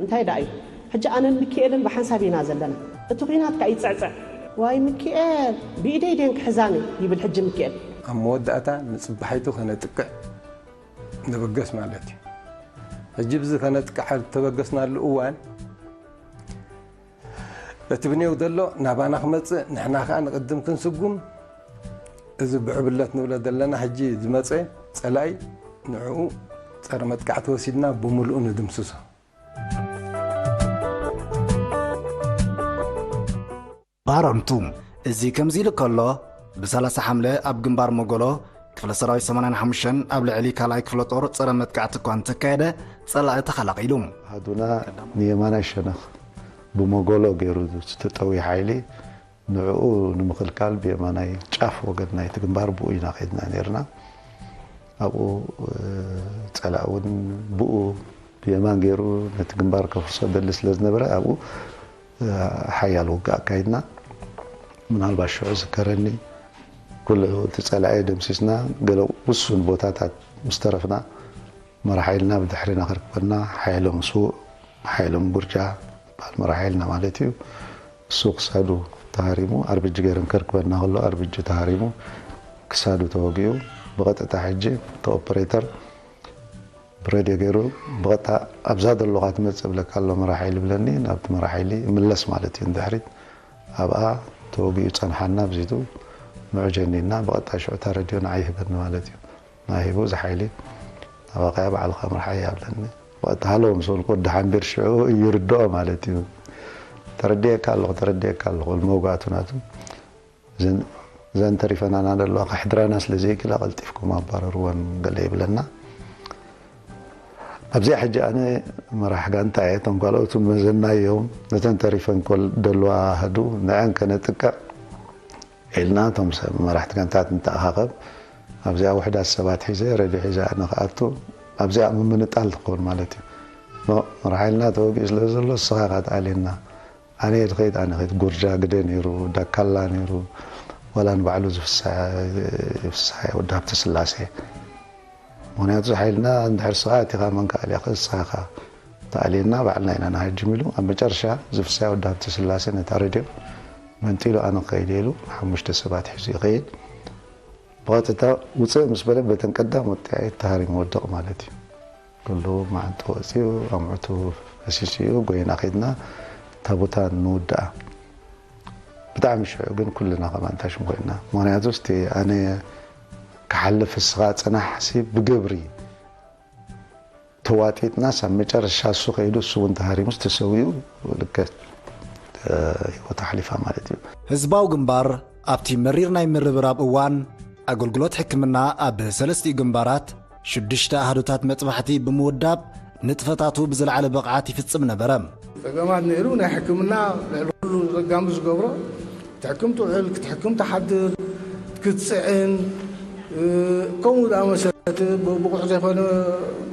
እንታይ ደኣ እዩ? ሕጂ ኣነን ምኪኤልን ብሓንሳብ ኢና ዘለና። እቲ ኲናት ከኣ ይጽዕጽዕ። ዋይ ምኪኤል፣ ብኢደይ ድየን ክሕዛኒ? ይብል ሕጂ ምኪኤል። ኣብ መወዳእታ ንጽባሒቱ ከነጥቅዕ ንብገስ ማለት እዩ። ሕጂ ብዚ ከነጥቅዕ ኣብ ዝተበገስናሉ እዋን፣ እቲ ብኔው ዘሎ ናባና ክመጽእ፣ ንሕና ከኣ ንቕድም ክንስጉም፣ እዚ ብዕብለት ንብሎ ዘለና ሕጂ ዝመጸ ጸላኢ፣ ንዕኡ ጸረ መጥቃዕቲ ወሲድና ብምሉኡ ንድምስሶ። ባረንቱ። እዚ ከምዚ ኢሉ ከሎ፣ ብ30 ሓምለ ኣብ ግንባር መጎሎ፣ ክፍለ ሰራዊት ሰማንያን ሓሙሽተን ኣብ ልዕሊ ካልኣይ ክፍለ ጦር ጸረ መጥቃዕቲ እኳ እንተካየደ፣ ጸላኢ ተኸላቒሉ። ኣሃዱና ንየማናይ ሸነኽ ብመጎሎ ገይሩ ዝተጠዊ ሓይሊ፣ ንዕኡ ንምኽልካል ብየማናይ ጫፍ ወገን ናይቲ ግንባር ብኡ ኢና ከይድና ነይርና። ኣብኡ፣ እ፣ ጸላኢ እውን ብኡ ብየማን ገይሩ ነቲ ግንባር ከፍርሶ ደሊ ስለ ዝነበረ፣ ኣብኡ፣ እ፣ ሓያል ውግእ ኣካይድና። ምናልባት ሽዑ ዝከረኒ፣ ኩሉ እቲ ጸላኢ ደምሲስና፣ ገለ ውሱን ቦታታት ምስ ተረፍና፣ መራሒ ሓይልና ብድሕሪና ከርክበና፣ ሓይሎም ስዉእ፣ ሓይሎም ጉርጃ ዝበሃል መራሒ ሓይልና ማለት እዩ። እሱ ክሳዱ ተሃሪሙ፣ ኣርቢጂ ገይረን ከርክበና ከሎ፣ ኣርቢጂ ተሃሪሙ፣ ክሳዱ ተወጊኡ፣ ብቐጥታ ሕጂ እቲ ኦፐሬተር ብሬድዮ ገይሩ፣ ብቐጥታ ኣብዛ ደሎኻ ትመጽእ እብለካ ኣሎ መራሒ ሓይሊ ብለኒ፣ ናብቲ መራሒ ሓይሊ እምለስ ማለት እዩ ንድሕሪት። ኣብኣ ተወጊኡ ጸንሓና፣ ኣብዚቱ ንዑ ጀኒና፣ ብቐጥታ ሽዑ እታ ሬድዮ ንዓይ ይህበኒ ማለት እዩ። ናይ ሂቡ እዚ ሓይሊ ናባኻ እያ፣ ባዕልኻ ምርሓያ ኣብለኒ። ወቅቲ ሃለው ምስ በልኩ፣ ወዲ ሓምቢር ሽዑ ይርድኦ ማለት እዩ። ተረዲኤካ ኣለኹ፣ ተረዲኤካ ኣለኹ፣ መውጋእቱ ናቱ። እዘን፣ እዘን ተሪፈናና ዘለዋ ክሕድራና ስለ ዘይክእላ ቀልጢፍኩም ኣባረርወን ገለ ይብለና። ኣብዚኣ ሕጂ ኣነ መራሕ ጋንታ እየ፣ እቶም ካልኦቱ መዘና እዮም። ነተን ተሪፈን ኮል-፣ ደለዋ ኣሃዱ ንዐን ከነጥቅዕ ኢልና እቶም ሰብ መራሕቲ ጋንታት ንተኣኻኸብ። ኣብዚኣ ውሕዳት ሰባት ሒዘ፣ ረድዮ ሒዘ ኣነ ክኣቱ፣ ኣብዚኣ ምምንጣል ትኸውን ማለት እዩ። ኖ፣ መራሕ ሓይልና ተወጊኡ ስለ ዘሎ፣ ንስኻ ኢኻ ትኣልየና። ኣነ እየ ዝኸይድ፣ ኣነ እየ ዝኸይድ። ጉርጃ ግደ ነይሩ፣ ዳካላ ነይሩ፣ ዋላ ንባዕሉ እዚ ፍስሃ-፣ ፍስሃየ ወዲ ሃብተስላሴ። ምኽንያቱ ሓይልና እንድሕር ንስኻ ኣቲኻ መን ክኣልያ ክእል፣ ንስኻ ኢኻ ትኣልየና፣ ባዕልና ኢና ንሃጅም ኢሉ፣ ኣብ መጨረሻ እዚ ፍስሃየ ወዲ ሃብተስላሴ ነታ ረድዮ መንጢሉ ኣነ ክኸይድ እየ ኢሉ ሓሙሽተ ሰባት ሒዙ ይኸይድ። ብቐጥታ ውፅእ ምስ በለ በተን ቀዳሞት ጥይት ተሃሪሙ ወድቕ ማለት እዩ። ኩሉ መዓንጥኡ ወፂኡ፣ ኣምዑቱ ፈሲሱ እዩ፣ ጎይና ከይድና እታ ቦታ ንውድኣ። ብጣዕሚ ሽዑ ግን ኩልና ከማን ታሽሙ ኮይንና። ምኽንያቱ እስቲ ኣነ ክሓልፍ ንስኻ ፅናሕ ሲ ብግብሪ ተዋጢጥናስ ኣብ መጨረሻ እሱ ከይዱ እሱ እውን ተሃሪሙስ ተሰዊኡ ልክዕ፣ እ፣ ህይወቱ ሓሊፋ ማለት እዩ። ህዝባዊ ግንባር ኣብቲ መሪር ናይ ምርብራብ እዋን ኣገልግሎት ሕክምና ኣብ ሰለስቲኡ ግንባራት ሽዱሽተ ኣሃዱታት መጥባሕቲ ብምውዳብ ንጥፈታቱ ብዝለዓለ ብቕዓት ይፍጽም ነበረ። ጸገማት ነይሩ። ናይ ሕክምና ልዕሊ ኩሉ ጸጋሚ ዝገብሮ ክትሕክም ትውዕል፣ ክትሕክም ትሓድር፣ ክትጽዕን፣ እ፣ ከምኡ ዝኣመሰለ እቲ ብቑዕ ዘይኮነ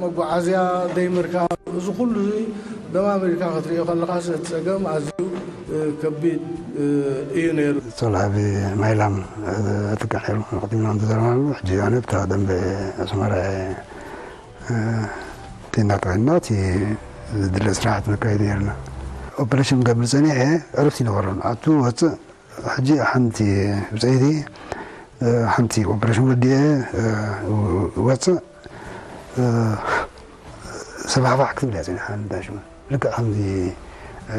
መጓዓዝያ ዘይምርካብ፣ እዚ ኩሉ እዚ ደማሚርካ ክትሪኦ ከለኻስ እቲ ጸገም ኣዝዩ፣ እ፣ ከቢድ፣ እ፣ እዩ ነይሩ። ሶል ዓቢ ማይላም፣ እ፣ ኣጥቅዕ ነይሩ። ቅድሚና እንተዘረባሉ፣ ሕጂ ኣነ ብታ ደንበ ኣስመራ እየ፣ እ፣ ቴንዳ ተኸዲና እቲ ዝድለ ስራሓት ነካይድ ነይርና። ኦፐሬሽን ገብር ጸኒሐ ዕረፍቲ ይነበሮን። ኣቱ ወጽእ ሕጂ ሓንቲ ብፀይቲ፣ እ፣ ሓንቲ ኦፕሬሽን ወዲኤ፣ እ፣ ወፅእ፣ እ፣ ሰባሕባሕ ክትብል እያ ፀኒሓ። እንታይ ሽሙ? ልክዕ ከምዚ፣ እ፣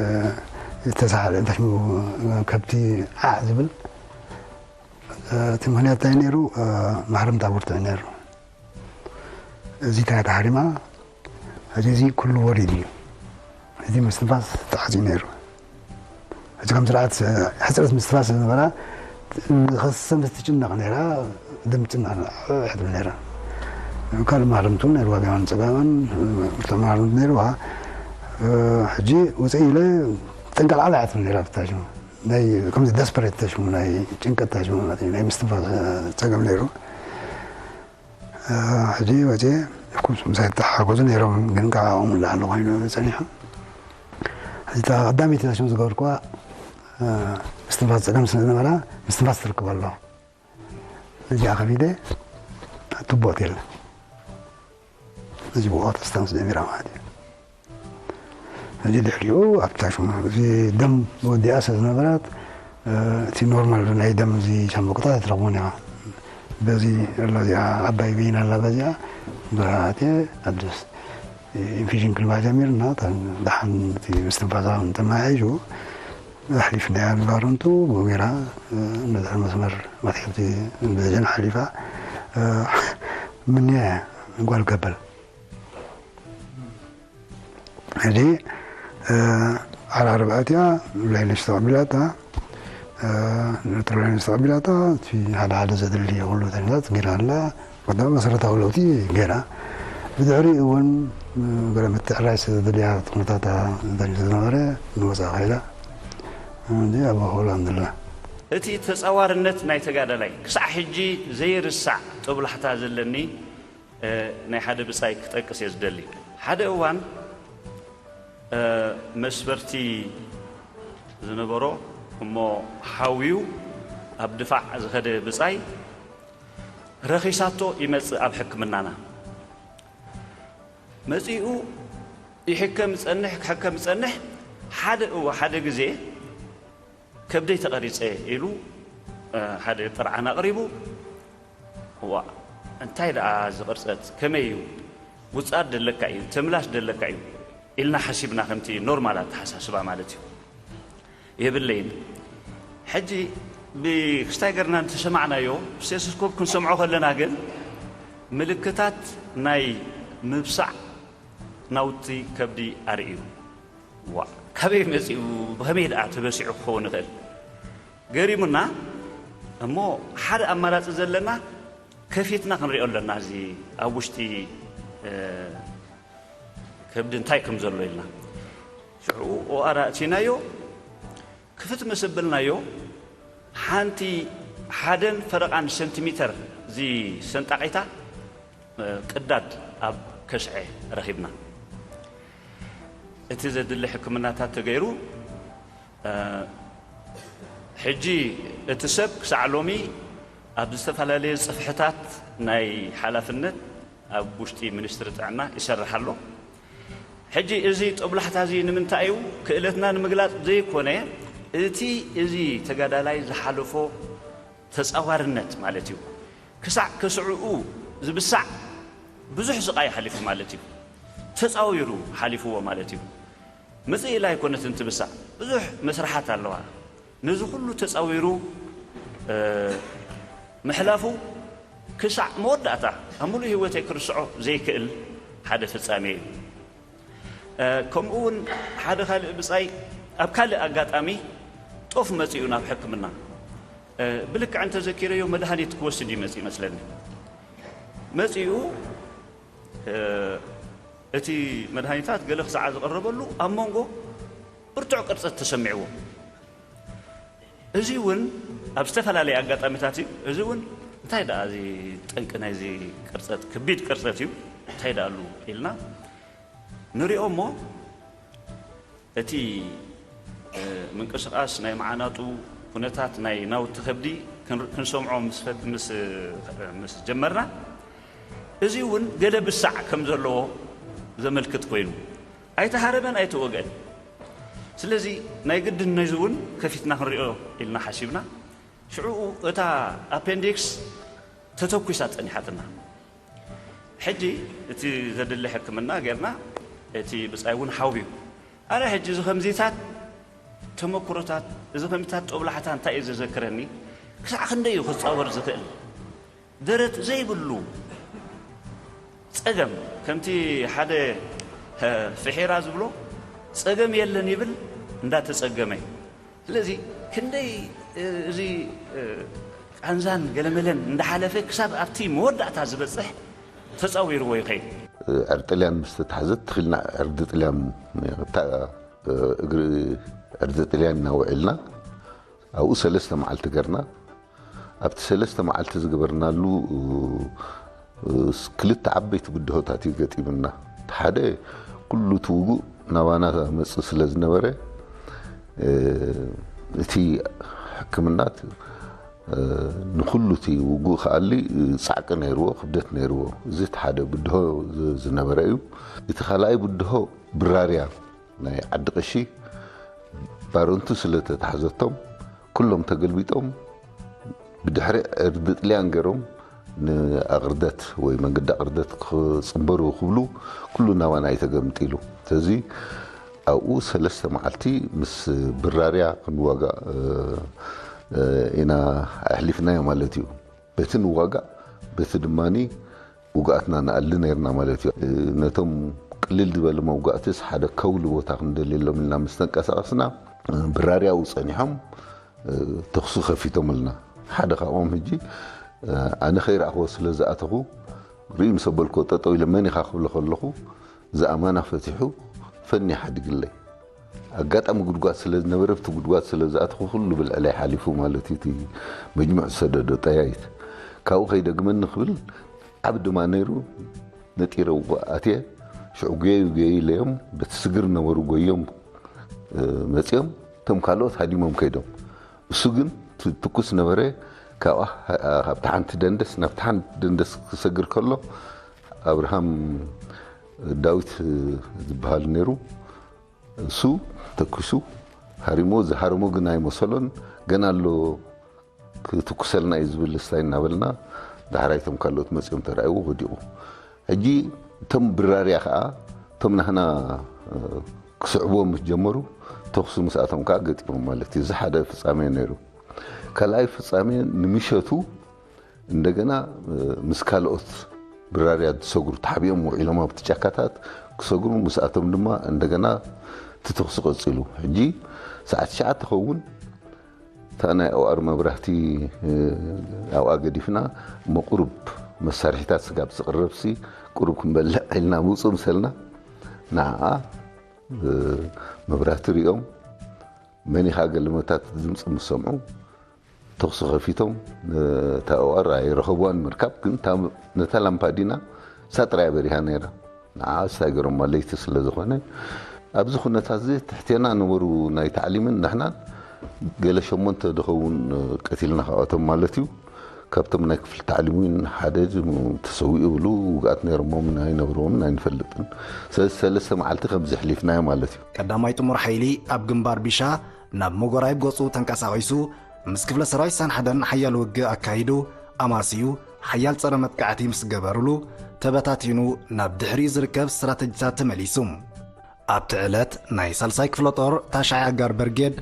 ዝተሳሓለ፣ እንታይ ሽሙ? ከብቲ ዓዕ ዝብል። እ፣ እቲ ምኽንያት እንታይ ነይሩ? እ፣ ማሕረምታ ብርቱዕ ነይሩ። እዚ እንታይ ተሃሪማ? ሕጂ እዚ ኩሉ ወሪድ እዩ። እዚ ምስትንፋስ ተዓፅዩ ነይሩ። ሕጂ ከም ስርዓት፣ እ፣ ሕፅረት ምስትንፋስ ዝነበራ፣ ንኸሰም ትጭነቕ ነይራ፣ ደም ትጭነቕ ነይራ፣ ሕድሪ ነይራ። ካልእ ማርምቱ ነይርዋ፣ ገማን ፀጋማን፣ እቶም ማርምቱ ነይርዋ። እ፣ ሕጂ ውፅእ ኢለ ጠንቀልዓል ኣያት ነይራ፣ ብታሽሙ ናይ፣ ከምዚ ደስፐሬት ተሽሙ፣ ናይ ጭንቀት ተሽሙ ማለት እዩ፣ ናይ ምስትንፋስ፣ እ፣ ፀገም ነይሩ። እ፣ ሕጂ ወፂኤ፣ ኩስ ምሳይ ተሓጎዙ ነይሮም፣ ግን ከዓ ኣቑም ላዕሊ ኮይኑ ጸኒሑ። ሕጂ እታ ቀዳመይቲ ሽም ዝገበርኩዋ፣ እ፣ ምስትንፋስ ጸገም ስለ ዝነበራ፣ ምስትንፋስ ትርክብ ኣሎ። እዚኣ ከፊተ፣ ቱቦ ሆቴል። እዚ ብኡ ተስተንፍስ ጀሚራ ማለት እዩ። እዚ ድሕሪኡ ኣብታ ሽሙ እዚ ደም ወዲኣ ስለ ዝነበረት፣ እ፣ እቲ ኖርማል ናይ ደም እዚ ሻምብቆታት ኣይትረኽቦን ኢኻ። በዚ ኣሎ እዚኣ ዓባይ ቬን ኣላ፣ በዚኣ ብኣትየ ኣድስ ኢንፊዥን ክንባ ጀሚርና። እታ ደሓን እቲ ምስትንፋሳ እንተመሓይሹ ኣሕሊፍናያ ንባረንቱ ብኡ ጌራ፣ እ፣ ነዚ መስመር መትሓዝቲ ብዘጀን ሓሊፋ፣ እ፣ ምንያ እያ ጓል ገበል። ሕጂ፣ እ፣ ዓራርብ ኣትያ፣ ላይነሽ ተቐቢላታ፣ እ፣ ትርላይነሽ ተቐቢላታ፣ እቲ ሓደ ሓደ ዘድሊ ኩሉ ተኒታት ጌራ ኣላ። ወዳ መሰረታዊ ለውጢ ጌራ። ብድሕሪኡ እውን፣ እ፣ ገለ ምትዕራይ ስለ ዘድልያ ኩነታታ ተኒት ዝነበረ ንወፃ ከይዳ። እንዲ ኣብ ሆላንድ ኣላ። እቲ ተጻዋርነት ናይ ተጋዳላይ ክሳዕ ሕጂ ዘይርሳዕ ጦብላሕታ ዘለኒ፣ እ፣ ናይ ሓደ ብጻይ ክጠቅስ እየ ዝደሊ። ሓደ እዋን፣ እ፣ መስበርቲ ዝነበሮ እሞ ሓውዩ ኣብ ድፋዕ ዝኸደ ብጻይ ረኺሳቶ ይመጽእ ኣብ ሕክምናና። መጺኡ ይሕከም ይጸንሕ፣ ክሕከም ይጸንሕ። ሓደ እዋ-፣ ሓደ ግዜ ከብደይ ተቐሪጸ ኢሉ፣ እ፣ ሓደ ጥርዓን ኣቕሪቡ። እዋ፣ እንታይ ደኣ እዚ ቅርጸት? ከመይ እዩ? ውጽኣት ደለካ እዩ፣ ተምላስ ደለካ እዩ ኢልና ሓሲብና፣ ከምቲ ኖርማል ኣተሓሳስባ ማለት እዩ። የብለይን። ሕጂ ብክስታይ ገርና እንተሰማዕናዮ፣ ስቴቶስኮፕ ክንሰምዖ ከለና ግን ምልክታት ናይ ምብሳዕ ናውቲ ከብዲ ኣርእዩ። ዋ፣ ካበይ መጺኡ? ብኸመይ ደኣ ተበሲዑ ክኸውን ይኽእል? ገሪሙና። እሞ ሓደ ኣማራጺ ዘለና ከፊትና ክንሪኦ ኣለና፣ እዚ ኣብ ውሽጢ፣ እ፣ ከብዲ እንታይ ከም ዘሎ ኢልና። ሽዑ ኦኣር ኣእቲናዮ፣ ክፍት ምስ ኣበልናዮ፣ ሓንቲ ሓደን ፈረቓን ሰንቲሜተር እዚ ሰንጣቒታ፣ እ፣ ቅዳድ ኣብ ከስዐ ረኺብና። እቲ ዘድሊ ሕክምናታት ተገይሩ፣ እ፣ ሕጂ እቲ ሰብ ክሳዕ ሎሚ ኣብ ዝተፈላለየ ጽፍሕታት ናይ ሓላፍነት ኣብ ውሽጢ ሚኒስትሪ ጥዕና ይሰርሕ ኣሎ። ሕጂ እዚ ጦብላሕታ እዚ ንምንታይ እዩ? ክእለትና ንምግላጽ ዘይኮነ፣ እቲ እዚ ተጋዳላይ ዝሓለፎ ተጻዋርነት ማለት እዩ። ክሳዕ ከስዕኡ ዝብሳዕ ብዙሕ ስቓይ ሓሊፉ ማለት እዩ። ተጻዊሩ ሓሊፍዎ ማለት እዩ። ምጽእ ኢላ ኣይኮነትን ትብሳዕ። ብዙሕ መስርሓት ኣለዋ። ነዚ ኩሉ ተጻዊሩ፣ እ፣ ምሕላፉ ክሳዕ መወዳእታ ኣብ ምሉእ ህይወተይ ክርስዖ ዘይክእል ሓደ ፍጻሜ እዩ። እ፣ ከምኡ እውን ሓደ ካልእ ብጻይ ኣብ ካልእ ኣጋጣሚ ጦፍ መጺኡ ናብ ሕክምና። እ፣ ብልክዕ እንተዘኪረዮ መድሃኒት ክወስድ እዩ መጺኡ ይመስለኒ። መጺኡ፣ እ፣ እቲ መድሃኒታት ገለ ክሳዕ ዝቐረበሉ ኣብ መንጎ ብርቱዕ ቅርጸት ተሰሚዕዎ። እዚ እውን ኣብ ዝተፈላለየ ኣጋጣሚታት እዩ። እዚ እውን እንታይ ደኣ እዚ ጠንቂ ናይዚ ቅርጸት፣ ከቢድ ቅርጸት እዩ፣ እንታይ ደኣ ኣሉ ኢልና ንሪኦ እሞ፣ እቲ፣ እ፣ ምንቅስቓስ ናይ መዓናጡ፣ ኩነታት ናይ ናውቲ ከብዲ ክን-፣ ክንሰምዖ ምስ ፈ-፣ ምስ፣ ምስ ጀመርና፣ እዚ እውን ገለ ብሳዕ ከም ዘለዎ ዘመልክት ኮይኑ፣ ኣይተሃረመን ኣይተወግአን። ስለዚ ናይ ግድን ነዚ እውን ከፊትና ክንሪኦ ኢልና ሓሲብና። ሽዑ እታ ኣፔንዲክስ ተተኩሳ ጸኒሓትና። ሕጂ እቲ ዘድሊ ሕክምና ጌርና፣ እቲ ብጻይ እውን ሓውዩ። ኣነ ሕጂ እዚ ከምዚታት ተመክሮታት፣ እዚ ከምዚታት ጦብላሕታ እንታይ እዩ ዘዘክረኒ? ክሳዕ ክንደይ እዩ ክጻወር ዝኽእል? ደረት ዘይብሉ ጸገም፣ ከምቲ ሓደ፣ እ፣ ፍሒራ ዝብሎ፣ ጸገም የለን ይብል እንዳተጸገመ። ስለዚ ክንደይ፣ እ፣ እዚ፣ እ፣ ቃንዛን ገለመለን እንዳሓለፈ ክሳብ ኣብቲ መወዳእታ ዝበጽሕ ተጻዊርዎ ይኸይድ። ዕርዲ ጥልያን ምስ ተታሕዘት ትኽልና ዕርዲ ጥልያን እታ፣ እ፣ እግሪ ዕርዲ ጥልያን እናውዒልና ኣብኡ ሰለስተ መዓልቲ ገርና። ኣብቲ ሰለስተ መዓልቲ ዝገበርናሉ፣ እ፣ ስ-፣ ክልተ ዓበይቲ ብድሆታት እዩ ገጢሙና። እቲ ሓደ፣ ኩሉ እቲ ውጉእ ናባና መጽእ ስለ ዝነበረ፣ እ፣ እቲ ሕክምና፣ እ፣ ንኹሉ እቲ ውጉእ ክኣሊ ጻዕቂ ነይርዎ፣ ክብደት ነይርዎ። እዚ እቲ ሓደ ብድሆ ዝ-፣ ዝነበረ እዩ። እቲ ካልኣይ ብድሆ ብራርያ ናይ ዓዲ ቀሺ ባረንቱ ስለ ተታሕዘቶም ኩሎም ተገልቢጦም ብድሕሪ ዕርዲ ጥልያን ገይሮም ንኣቕርደት ወይ መንገዲ ኣቕርደት ክጽንበሩ ክብሉ ኩሉ ናባና እዩ ተገምጢሉ። ስለዚ ኣብኡ ሰለስተ መዓልቲ ምስ ብራርያ ክንዋጋእ ኢና ኣሕሊፍናዮ ማለት እዩ። በቲ ንዋጋእ በቲ ድማ ውግኣትና ንኣሊ ነርና ማለት እዩ። ነቶም ቅልል ዝበለ መውጋእትስ ሓደ ከውሊ ቦታ ክንደልየሎም ኢልና ምስ ተንቀሳቐስና ብራርያኡ ጸኒሖም ተኽሱ ከፊቶምልና። ሓደ ካብኦም ሕጂ ኣነ ከይረኣኽዎ ስለ ዝኣተኹ ርኢ ምስ ኣበልክዎ ጠጠው ኢለ መን ኢኻ ክብሎ ከለኹ ዝኣማና ፈቲሑ ፈኒ ሓዲግለይ። ኣጋጣሚ ጉድጓድ ስለ ዝነበረ ብቲ ጉድጓድ ስለ ዝኣተኹ ኩሉ ብልዕለይ ሓሊፉ ማለት እዩ። እቲ መጅሙዕ ዝሰደዶ ጠያይት ካብኡ ከይደግመኒ ክብል ዓብ ድማ ነይሩ ነጢረ ውግእ ኣትየ ሽዑ ጎየዩ ጎየዩ ኢለዮም በቲ ስግር ነበሩ ጎዮም መፅኦም እቶም ካልኦት ሃዲሞም ከይዶም እሱ ግን ትኩስ ነበረ። ካብኣ ካብቲ ሓንቲ ደንደስ ናብቲ ሓንቲ ደንደስ ክሰግር ከሎ ኣብርሃም ዳዊት ዝበሃል ነይሩ። እሱ ተኩሱ ሃሪሞ ዝሃረሞ ግን ኣይመሰሎን። ገና ኣሎ ክትኩሰልና እዩ ዝብል ስታይ እናበልና ዳሕራይቶም ካልኦት መፂኦም ተራእይዎ ወዲቑ። ሕጂ እቶም ብራርያ ከዓ እቶም ናህና ክስዕብዎም ምስ ጀመሩ ተኽሱ ምስኣቶም ከዓ ገጢሞም ማለት እዩ። እዚ ሓደ ፍጻሜ ነይሩ። ካልኣይ ፍጻሜ ንምሸቱ እንደገና ምስ ካልኦት ብራርያ ዝሰግሩ ተሓቢኦም ውዒሎም ኣብቲ ጫካታት ክሰግሩ ምስኣቶም ድማ እንደገና እቲ ተኽሲ ቀፂሉ። ሕጂ ሰዓት ትሽዓተ ኸውን እታ ናይ ኣውኣር መብራህቲ ኣብኣ ገዲፍና እሞ ቁሩብ መሳርሒታት ስጋብ ዝቕረብሲ ቁሩብ ክንበልዕ ኢልና ምውፅእ ምሰልና ንዓኣ መብራህቲ ሪኦም መኒኻ ገለመታት ድምፂ ምስ ሰምዑ ተኽሲ ከፊቶም እታ ኣውኣር ኣይረኸብዋን ምርካብ ግን ነታ ላምፓዲና እሳ ጥራይ በሪሃ ነይራ። ንዓ ስታይ ገሮማ ለይቲ ስለ ዝኾነ ኣብዚ ኩነታት እዚ ትሕቴና ነበሩ ናይ ታዕሊምን ንሕናን ገለ ሸሞንተ ድኸውን ቀቲልና ካብኣቶም ማለት እዩ። ካብቶም ናይ ክፍሊ ታዕሊም እውን ሓደ ተሰዊኡ ብሉ ውግኣት ነይሮሞምን ኣይነብርዎምን ኣይንፈልጥን። ስለዚ ሰለስተ መዓልቲ ከም ዘሕሊፍናዮ ማለት እዩ። ቀዳማይ ጥሙር ሓይሊ ኣብ ግንባር ቢሻ ናብ መጎራይብ ገጹ ተንቀሳቒሱ ምስ ክፍለ ሰራዊት ሳንሓደን ሓያል ውግእ ኣካይዱ ኣማሲዩ ሓያል ጸረ መጥቃዕቲ ምስ ገበሩሉ ተበታቲኑ ናብ ድሕሪኡ ዝርከብ ስትራተጂታት ተመሊሱ። ኣብቲ ዕለት ናይ ሳልሳይ ክፍለ ጦር ታሽዓይ ኣጋር በርጌድ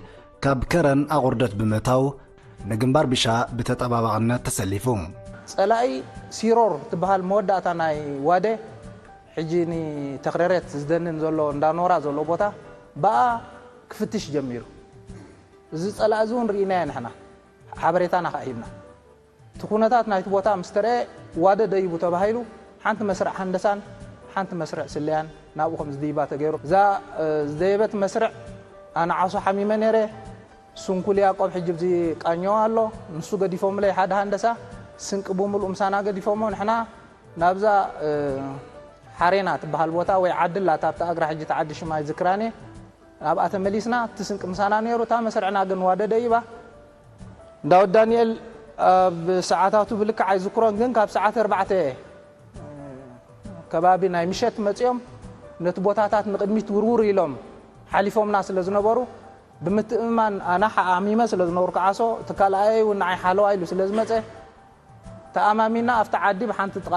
ካብ ከረን ኣቑርደት ብምእታው ንግንባር ቢሻ ብተጠባባቕነት ተሰሊፉ። ጸላኢ ሲሮር ትበሃል መወዳእታ ናይ ዋደ ሕጂ ንተኽረሬት ዝደንን ዘሎ እንዳኖራ ዘሎ ቦታ ብኣ ክፍትሽ ጀሚሩ። እዚ ጸላኢ እዚ እውን ርኢናዮ ንሕና ሓበሬታና ከዓ ሂብና። እቲ ኩነታት ናይቲ ቦታ ምስ ተረኤ ዋደ ደይቡ ተባሂሉ ሓንቲ መስርዕ ሃንደሳን ሓንቲ መስርዕ ስለያን ናብኡ ከም ዝድይባ ተገይሩ። እዛ ዝደየበት መስርዕ ኣነ ዓሶ ሓሚመ ነይረ። ስንኩል ያቆብ ሕጂ ብዚ ቃኘው ኣሎ ንሱ ገዲፎምለይ ሓደ ሃንደሳ ስንቂ ብምሉእ ምሳና ገዲፎሞ ንሕና ናብዛ ሓሬና ትበሃል ቦታ ወይ ዓዲ ኣላ ኣብታ ኣግራ ሕጂ ተዓዲ ሽማ ይዝክራን እየ ናብኣ ተመሊስና እቲ ስንቂ ምሳና ነይሩ እታ መስርዕና ግን ዋደ ደይባ እንዳወድ ዳንኤል ኣብ ሰዓታቱ ብልክዕ ኣይዝክሮን ግን ካብ ሰዓት ኣርባዕተ ከባቢ ናይ ምሸት መፂኦም ነቲ ቦታታት ንቅድሚት ውርውር ኢሎም ሓሊፎምና ስለ ዝነበሩ ብምትእምማን ኣና ሓሚመ ስለ ዝነበርኩ ዓሶ እቲ ካልኣየይ እውን ንዓይ ሓለዋ ኢሉ ስለ ዝመፀ ተኣማሚና ኣብቲ ዓዲ ብሓንቲ ጥቓ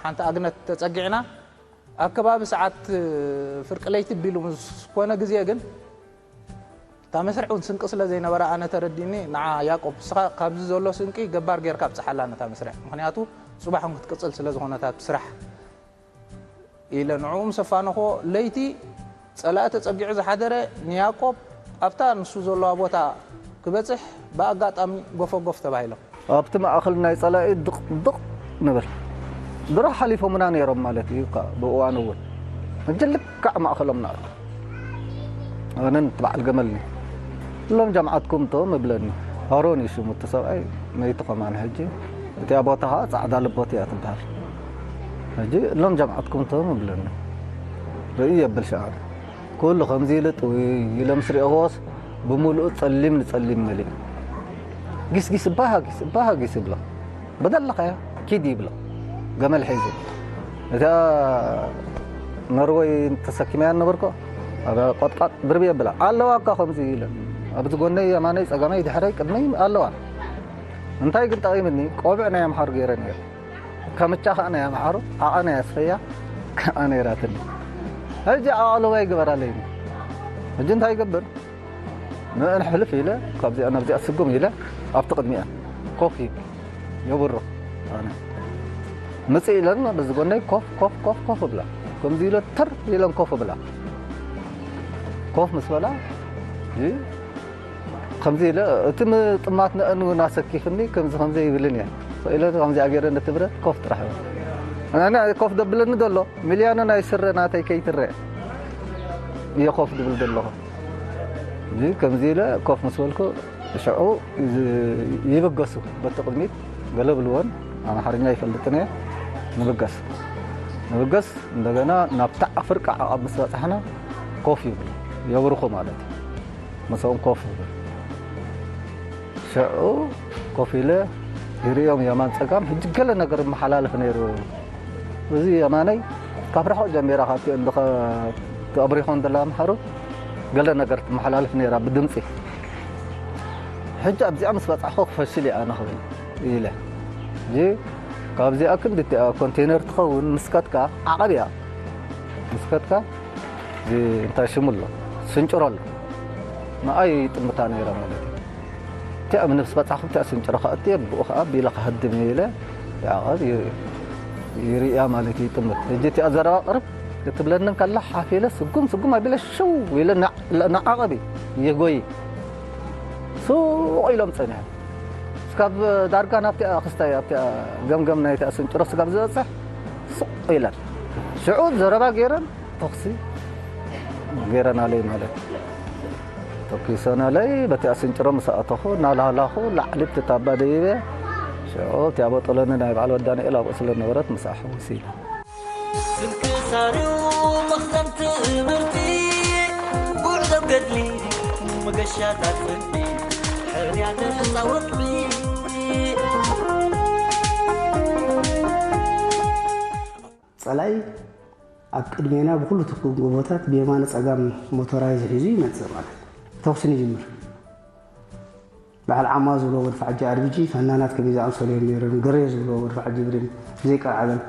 ሓንቲ ኣግነት ተፀጊዕና ኣብ ከባቢ ሰዓት ፍርቂ ለይቲ ቢሉ ምስ ኮነ ግዜ ግን እታ መስርዕ እውን ስንቂ ስለ ዘይነበራ ኣነ ተረዲኒ ንዓ ያቆብ እስኻ ካብዚ ዘሎ ስንቂ ገባር ጌርካ ኣብፅሓላ ነታ መስርዕ ምክንያቱ ፅባሕ እውን ክትቅፅል ስለ ዝኾነታት ስራሕ ኢለ ንዕኡ ምስ ኣፋነኽዎ ለይቲ ጸላኢ ተጸጊዑ ዝሓደረ ንያቆብ ኣብታ ንሱ ዘለዋ ቦታ ክበጽሕ ብኣጋጣሚ ጎፈጎፍ ተባሂሎም። ኣብቲ ማእኸል ናይ ጸላኢ ድቕ ድቕ ንብል። ድሮ ሓሊፎምና ነይሮም ማለት እዩ እኳ ብእዋኑ እውን። ሕጂ ልክዕ ማእኸሎም ንኣቱ። ኣነን እቲ በዓል ገመል እሎም ጃምዓትኩም እቶም እብለኒ። ኣሮን እዩ ሽሙ እቲ ሰብኣይ ነይቲ ከማን ሕጂ እቲኣ ቦታ ከዓ ፃዕዳ ልቦት እያ ትበሃል። ሕጂ እሎም ጃምዓትኩም እቶም እብለኒ። ርእይ የብል ሸዓ ኩሉ ከምዚ ኢሉ ጥውይ ኢለ ምስ ሪእኽዎስ ብምሉኡ ጸሊም ንጸሊም መሊኡ ጊስጊስ እባ ሃጊስ እባ ሃጊስ ይብሎ በደለኻያ ኪድ ይብሎ ገመል ሒዙ እታ መርወይ ተሰኪመያ ነበርኮ ኣብ ቆጥቋጥ ብርቢ የብላ ኣለዋ እኳ ከምዚ ኢለን ኣብዚ ጎነይ የማነይ ጸጋመይ ድሕረይ ቅድመይ ኣለዋ። እንታይ ግን ጠቒምኒ? ቆብዕ ናይ ኣምሓሩ ገይረ ነይረ። ከምቻ ከዓ ናይ ኣምሓሩ ዓቐ ናይ ኣስፈያ ከዓ ነይራትኒ። ሕጂ ኣቓልቦ ይግበራለይ። ሕጂ እንታይ ይገብር? ንእን ሕልፍ ኢለ ካብዚኣ ናብዚኣ ስጉም ኢለ ኣብቲ ቅድሚኣ ኮፍ ይብል የብሮ። ኣነ ምጽእ ኢለን በዚ ጎነይ ኮፍ ኮፍ ኮፍ ኮፍ ብላ ከምዚ ኢለ ተር ኢለን ኮፍ ብላ ኮፍ ምስ በላ ከምዚ ኢለ እቲ ምጥማት ነእን እውን ኣሰኪፍኒ ከምዚ ከምዚ ይብልን እየ ኢለ ከምዚኣ ገይረ ነቲ ብረት ኮፍ ጥራሕ እብል። ኣነ ኮፍ ደብለኒ ዘሎ ሚልያኖ ናይ ስረ ናተይ ከይትረአ እየ ኮፍ ድብል ዘለኹ። እዚ ከምዚ ኢለ ኮፍ ምስ በልኩ ሽዑ ይብገሱ በቲ ቅድሚት ገለ ብልወን ኣምሓርኛ ይፈልጥን እየ። ንብገስ ንብገስ እንደገና ናብታ ዓፍርቃ ዓቐብ ምስ በጻሕና ኮፍ ይብሉ የብርኹ ማለት እዩ። ምስኦም ኮፍ ይብል ሽዑ ኮፍ ኢለ ይርእዮም የማን ጸጋም ሕጂ ገለ ነገር ይመሓላለፍ ነይሩ። እዚ የማነይ ካብ ርሑቕ ጀሚራ ካብቲ እንድኸ ተብሪኾ እንደላ ኣምሓሩ ገለ ነገር ትመሓላልፍ ነይራ ብድምፂ። ሕጂ ኣብዚኣ ምስ በጻሕኹ ክፈሽል እያ ኣነ ክብል ኢለ። እዚ ካብዚኣ ክንዲ እቲኣ ኮንቴነር ትኸውን ምስከትካ ዓቐብ እያ። ምስከትካ እዚ እንታይ ሽሙ ኣሎ ስንጭሮ ኣሎ ንኣይ ይጥምታ ነይራ ማለት እዩ። እቲኣ ምስ በጻሕኹ እቲኣ ስንጭሮ ከእትየ ብኡ ከዓ ቢለ ክሃድም እየ ኢለ ይዓቐብ ይርእያ ማለት እዩ ይጥምት። ሕጂ እቲኣ ዘረባ ቅርብ ክትብለኒ ከላ ሓፍ ኢለ ስጉም ስጉም ኣቢለ ሽው ኢለ ንዓቐብ ይጎይ ሱቕ ኢሎም ጸኒሖም። ስጋብ ዳርጋ ናብቲኣ ክስታይ ኣብቲኣ ገምገም ናይቲኣ ስንጭሮ ስጋብ ዝበጽሕ ሱቕ ኢለን ሽዑ ዘረባ ገይረን ተኹሲ ገይረናለይ ማለት እዩ። ተኪሰናለይ በቲ ኣስንጭሮ ምስ ኣተኹ እናላህላኹ ላዕሊ እቲ ታባ ደይበ ሽዑ እቲ ኣቦ ጠሎኒ ናይ በዓል ወዳንኤል ኣብኡ ስለ ነበረት ምስኣ ሕውስ ኢለ። ስንክሳሩ መኽዘን ትምህርቲ ጉዕዞ ገድሊ መገሻታት ጽድቂ ሕርያ ተጻወትሊ ጸላኢ ኣብ ቅድሜና ብኹሉ ትኩን ጎቦታት ብየማነ ጸጋም ሞቶራይዝ ሒዙ ይመጽእ ማለት ተኹሲ ንጅምር። በዓል ዓማ ዝብሎ መድፍዓጂ ኣርቢጂ፣ ፈናናት ከመይ ዝኣምሰሉ እዮም ነይሮም፣ ገሬ ዝብሎ መድፍዓጂ ብሬን ብዘይቀልዓበን።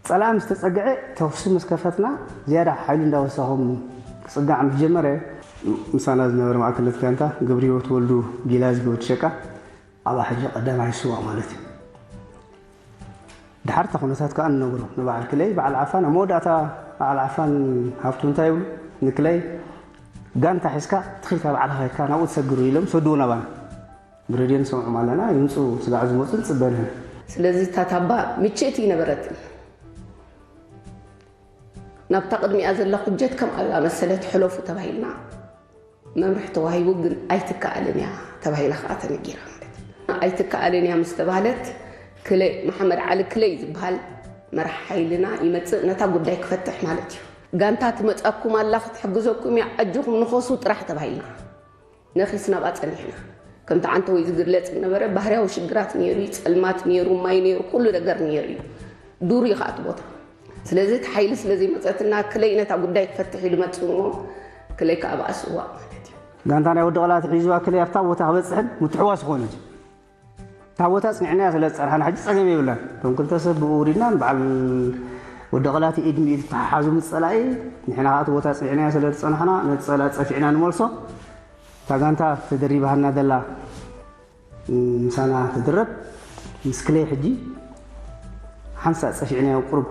ጸላኢ ምስ ተጸግዐ ተኹሲ ምስ ከፈትና ዝያዳ ሓይሉ እንዳወሰኾም ክጽጋዕ ምስ ጀመረ፣ ምሳና ዝነበረ ማእከልነት ጋንታ ገብረህይወት ወልዱ ጊላዚ ወዲ ሸቃ ኣብኣ ሕጂ ቀዳማይ ስዋእ ማለት እዩ። ድሓር እታ ኩነታት ከኣ ንነግሮ ንበዓል ክለይ በዓል ዓፋን ኣብ መወዳእታ በዓል ዓፋን ሃብቱ እንታይ ይብሉ ንክለይ ጋንታ ሒዝካ ትኺልካ ባዕልኻ ኬድካ ናብኡ ትሰግሩ ኢሎም ሰድዎ ናባና ብሬድዮ ንሰምዖም ኣለና ይምፅኡ ስጋዕ ዝመፁ ንፅበ ንሕና ስለዚ እታ ታባ ምችእቲ ኣይነበረትን ናብታ ቅድሚኣ ዘላ ኩጀት ከምኣ ዝኣመሰለት ሕለፉ ተባሂልና መምርሒ ተዋሂቡ ግን ኣይትከኣልን እያ ተባሂላ ከዓ ተነጊራ ማለት እዩ። ኣይትከኣልን እያ ምስ ተባህለት ክለ መሓመድ ዓሊ ክለይ ዝበሃል መራሕ ሓይልና ይመፅእ ነታ ጉዳይ ክፈትሕ ማለት እዩ። ጋንታ ትመፀኩም ኣላ ክትሕግዘኩም እያ ኣጆኹም ንኸሱ ጥራሕ ተባሂልና ነኺስ ናብኣ ፀኒሕና። ከምቲ ዓንተወይ ዝግለፅ ዝነበረ ባህርያዊ ሽግራት ነይሩ እዩ፣ ፀልማት ነይሩ፣ ማይ ነይሩ፣ ኩሉ ነገር ነይሩ እዩ። ዱር እዩ ከዓ እቲ ቦታ። ስለዚ እቲ ሓይሊ ስለ ዘይመፀትና ክለይ ነታ ጉዳይ ክፈትሕ ኢሉ መፅኡ እሞ ክለይ ከዓ ብኣስ እዋእ ማለት እዩ። ጋንታ ናይ ወዲ ቐላቲ ሒዝዋ ክለይ ኣብታ ቦታ ክበፅሕን ምትሕዋስ ይኾነ እዩ። እታ ቦታ ፅኒዕናያ ስለ ዝፀናሕና ሕጂ ፀገም የብልናን። እቶም ክልተ ሰብ ብኡ ውሪድና ንበዓል ወዲ ቐላቲ ኢድ ንኢድ ተተሓሓዙ ምስ ፀላኢ ንሕና ከዓ እቲ ቦታ ፅኒዕናዮ ስለ ዝፀናሕና ነቲ ፀላኢ ፀፊዕና ንመልሶ። እታ ጋንታ ተደሪባሃልና ዘላ ምሳና ትድረብ ምስ ክለይ ሕጂ ሓንሳእ ጸፊዕናዮ ቁሩብ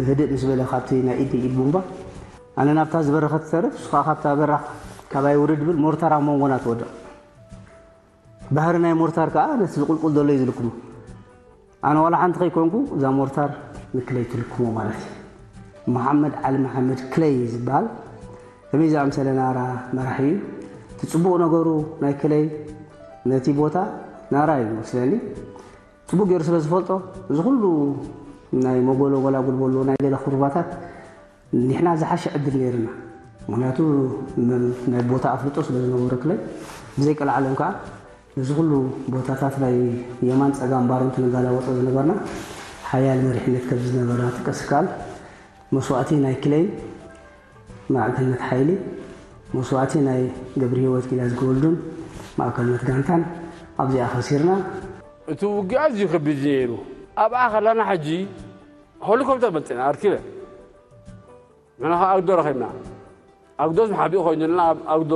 ህድእ ምስ በለ ካብቲ ናይ ኢድ ንኢድ ቡምባ ኣነ ናብታ ዝበረኸት ተርፍ ንሱ ከዓ ካብታ በራኽ ካባይ ውርድ ብል ሞርታር ኣብ መንጎና ትወድቕ ባህሪ ናይ ሞርታር ከዓ ነቲ ዝቁልቁል ዘሎ እዩ ዝልክሞ ኣነ ዋላ ሓንቲ ከይኮንኩ እዛ ሞርታር ንክለይ ትልክሞ ማለት እዩ። መሓመድ ዓሊ መሓመድ ክለይ ዝበሃል ከመይ ዝኣምሰለ ናራ መራሒ እዩ። እቲ ፅቡቕ ነገሩ ናይ ክለይ ነቲ ቦታ ናራ እዩ ዝመስለኒ። ፅቡቕ ገይሩ ስለ ዝፈልጦ እዚ ኩሉ ናይ መጎሎ ጎላጉል በሎ ናይ ገለ ኩርባታት ንሕና ዝሓሸ ዕድል ነይርና። ምክንያቱ ናይ ቦታ ኣፍልጦ ስለ ዝነበሮ ክለይ ብዘይቀልዓለም ከዓ ነዚ ኩሉ ቦታታት ናይ የማን ጸጋም ባሮምት ንጋላበጦ ዝነበርና ሓያል መሪሕነት ከም ዝነበራ ክጥቀስ ይከኣል። መስዋእቲ ናይ ክለይን ማእከልነት ሓይሊ መስዋእቲ ናይ ገብረ ህይወት ኪዳዝጊ ወልዱን ማእከልነት ጋንታን ኣብዚኣ ከሲርና። እቲ ውግእ ኣዝዩ ከቢድ እዩ ነይሩ። ኣብኣ ከለና ሕጂ ሄሊኮፕተር መጺና ኣርኪበ ንሕና ኸዓ ኣግዶ ረኺብና። ኣግዶ ዝሓቢኡ ኮይኑልና ኣብ ኣግዶ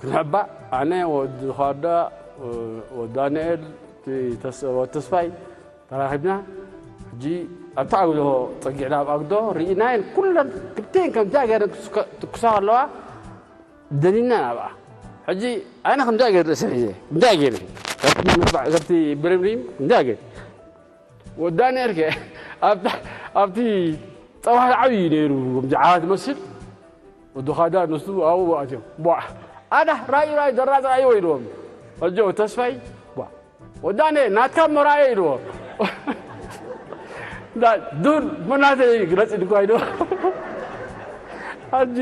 ክንሕባእ ኣነ ወዲ ኻዳ ወዲ ዳንኤል እቲ ተስ- ወዲ ተስፋይ ተራኺብና። ሕጂ ኣብቲ ኣግዶ ጸጊዕና ኣብ ኣግዶ ርኢናየን ኩለን ክልተን ከምዚኣ ገይረን ክስከ- ትኩሳ ከለዋ ደኒና ናብኣ። ሕጂ ኣነ ከምዚኣ ገይረ ርእሲ ሒዘ ከምዚኣ ገይረ ካብቲ መድባዕ- ካብቲ ብርምሪም ከምዚኣ ገይረ ወዲ ዳንኤል ከ ኣብታ- ኣብቲ ጸባሕ ዓብዪ ነይሩ ከምዚ ዓራት መስል ወዲ ኻዳ ንሱ ኣብኡ ኣትዮም ቧዕ ኣዳ ራዩ ራዩ ደራጽ ራዩ ኢልዎም። ሕጂ ተስፋይ ቧዕ ወዲ ዳንኤል ናትካ መራየ ኢልዎ። እንዳ ዱን መናተ ግለጽ ድኳ ኢልዎ። ሕጂ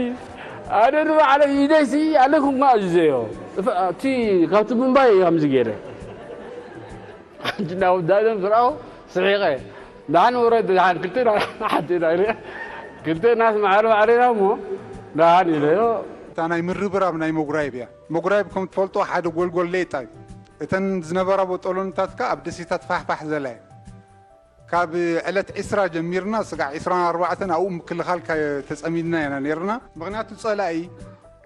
ኣነ ንባዕለ ኢደይሲ ኣለኩም ኣዚዘዮ እቲ ካብቲ ምንባይ ከምዚ ገይረ ሕጂ ናብ ወዲ ዳንኤል ዝረኣኹ ስሒቐ። ደሓን ውረድ ደሓን ክልቴና ሓንቴና ኢለ ክልቴናስ ማዕረ ማዕሬና እሞ ደሓን ኢለዮ። እታ ናይ ምርብራብ ናይ መጉራይብ እያ። መጉራይብ ከም ትፈልጦ ሓደ ጎልጎል ሌጣ እዩ። እተን ዝነበራ ቦጦሎንታት ከኣ ኣብ ደሴታት ፋሕፋሕ ዘላ እያ። ካብ ዕለት ዕስራ ጀሚርና ስጋዕ ዕስራን ኣርባዕተን ኣብኡ ምክልኻል ከ- ተጸሚድና ኢና ነይርና። ምኽንያቱ ጸላኢ